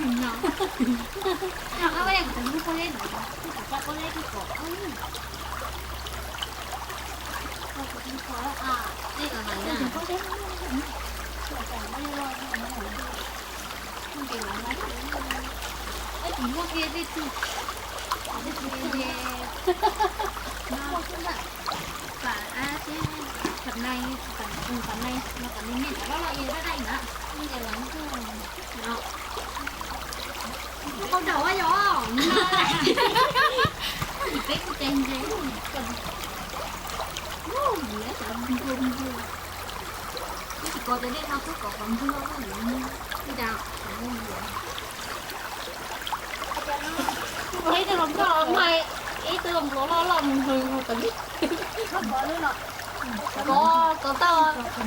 No, no, koj ua kuv tus hlub pob zeb no, kuv tus pob zeb kuj kom. Tsis muaj kiag tej tug, tej tug muaj xwb ntag. Pam, pam nai, pam nai no, pam nai me, pam loj loj i dab dab i na. Muaj ces los ntuj no. Qau daum yog no. Peb kuj tes ntse. Ub, ntiav cov npua npua. Ib tug kos tes dej no xwb kom qhov npua. Ib tug los nplua, ib tug los nplua loj loj mus hws mus tawm. Kov, kov tau,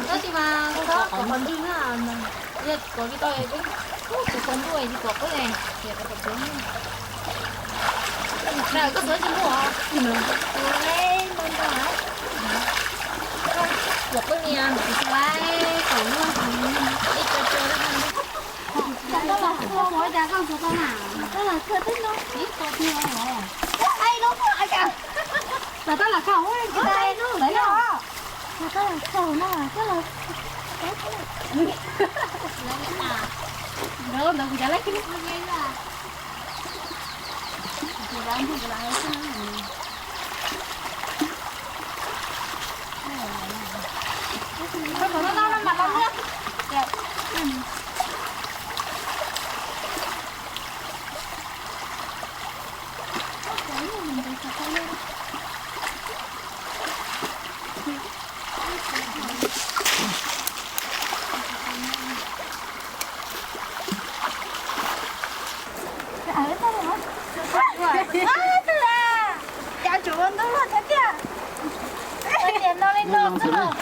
tab sis mas kov qhov npua na, yog kov tsis tau, tus kov npua tsis pom qub ne, kov qhov npua. Koj txawj tsis muaj os. Tus lej npua npua. Pom qub nias, tus lej kom muaj ib co co. Lam tab lam koj mus ua cas koj mus tau na? Lam tab lam koj twb no ib co tiag os. Ai no, lam tab lam koj ua tsis tau no. Lam tab lam koj no, lam tab lam. Ntawd ntawd kuv cov lej. Cas tsuas ua ntu luaj thiab tiag. Ua niam no li no xwb los.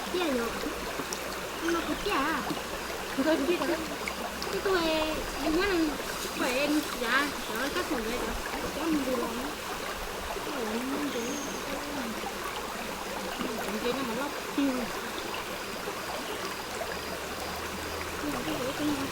Tiaj yom, no kuv tiaj. Tus yus muab nws pem nws txiav cov kab xom ntawd cov mus ntws los. Cov ntses no mas loj tiag. Ntses lawv koj tus.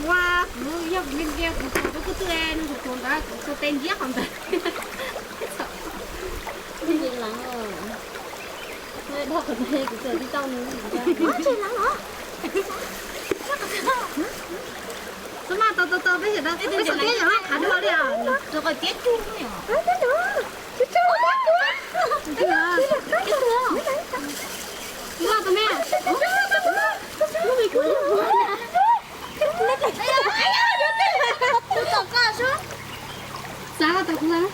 Ua, kuv yog kuv nti nti kuv tuav rau kuv twb nws kuv tuav ntawd kuv tua tes ntsiab qhov ntawd. Tsis lees, kuv tsis tau nws. Txhob maj tau tau tau peb sawv daws, peb sawv daws yog qhav dua li os. Xav tau kuv lawm.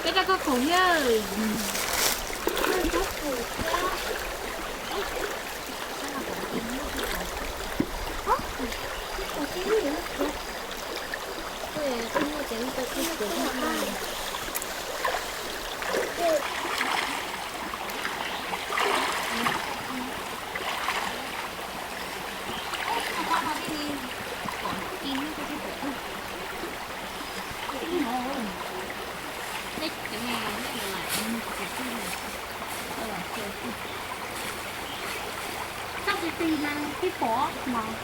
Peb rau koj khoom thiab. Txoj ti ti mas pib pom mas.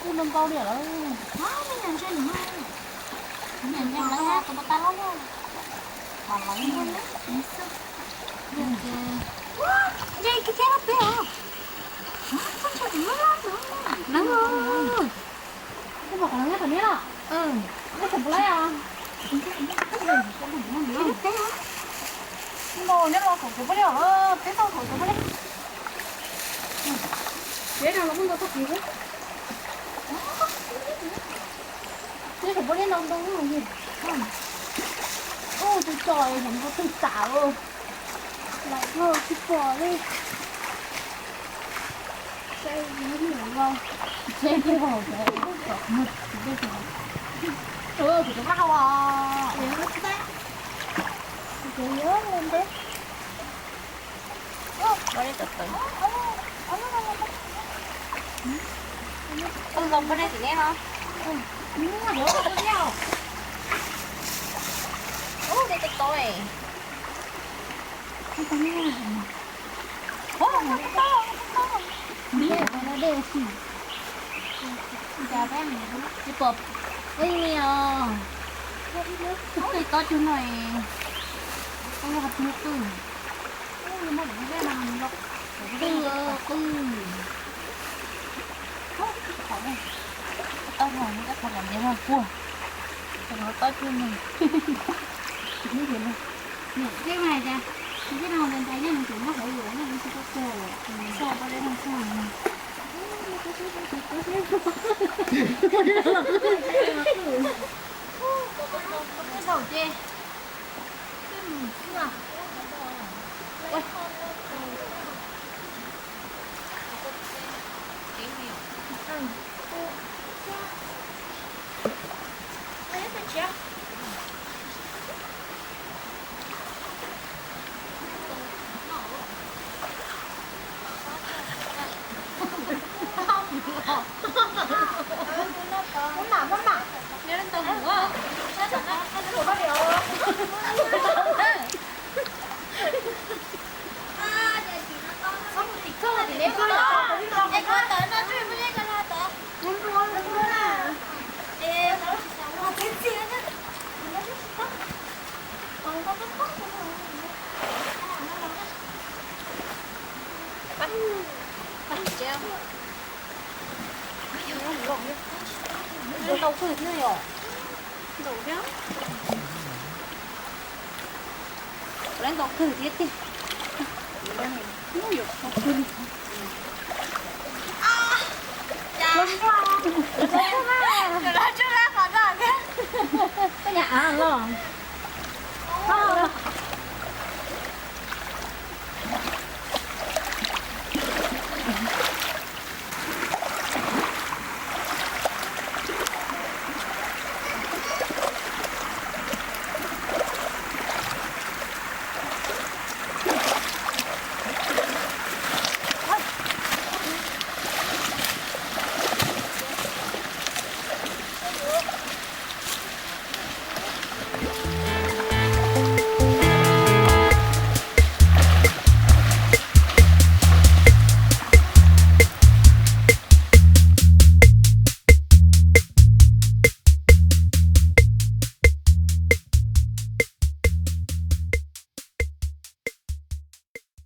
Kuj npau npau li lawm. Nyob ntshe nws nyob lawv tus pas tas loj loj. Mas lawv ntshe kuv thiab lawv peb os. Lawv, kuv pom qhov lawv nyob tom nej los. Nej tseem puas laib os? Npau nyob los thaum cov pab liaj os, peb tau thaum cov pab liaj. Peb no los muaj ntau txoj kev xwb. Peb thaum pab liaj no ntau li. Ub, tus tso es ntau twg tas los. Lawm tsis pom li. Ub, dej tau tau. Tsis pom peb li os. Ub, tob cuag no es, qw qw. Qw, qw. Tau hais, tau hais ntiav no puag, tob cuag no. Niam tij mas hais tias, tij no ntais ntais nyob nws tseem nyob hauv yus, nws tsis tau tuag, txog tau li no txog. Ntau kawg thiab yom. Ntau thiab. Lawv ntau kawg thiab tiag. Koj nyam av los.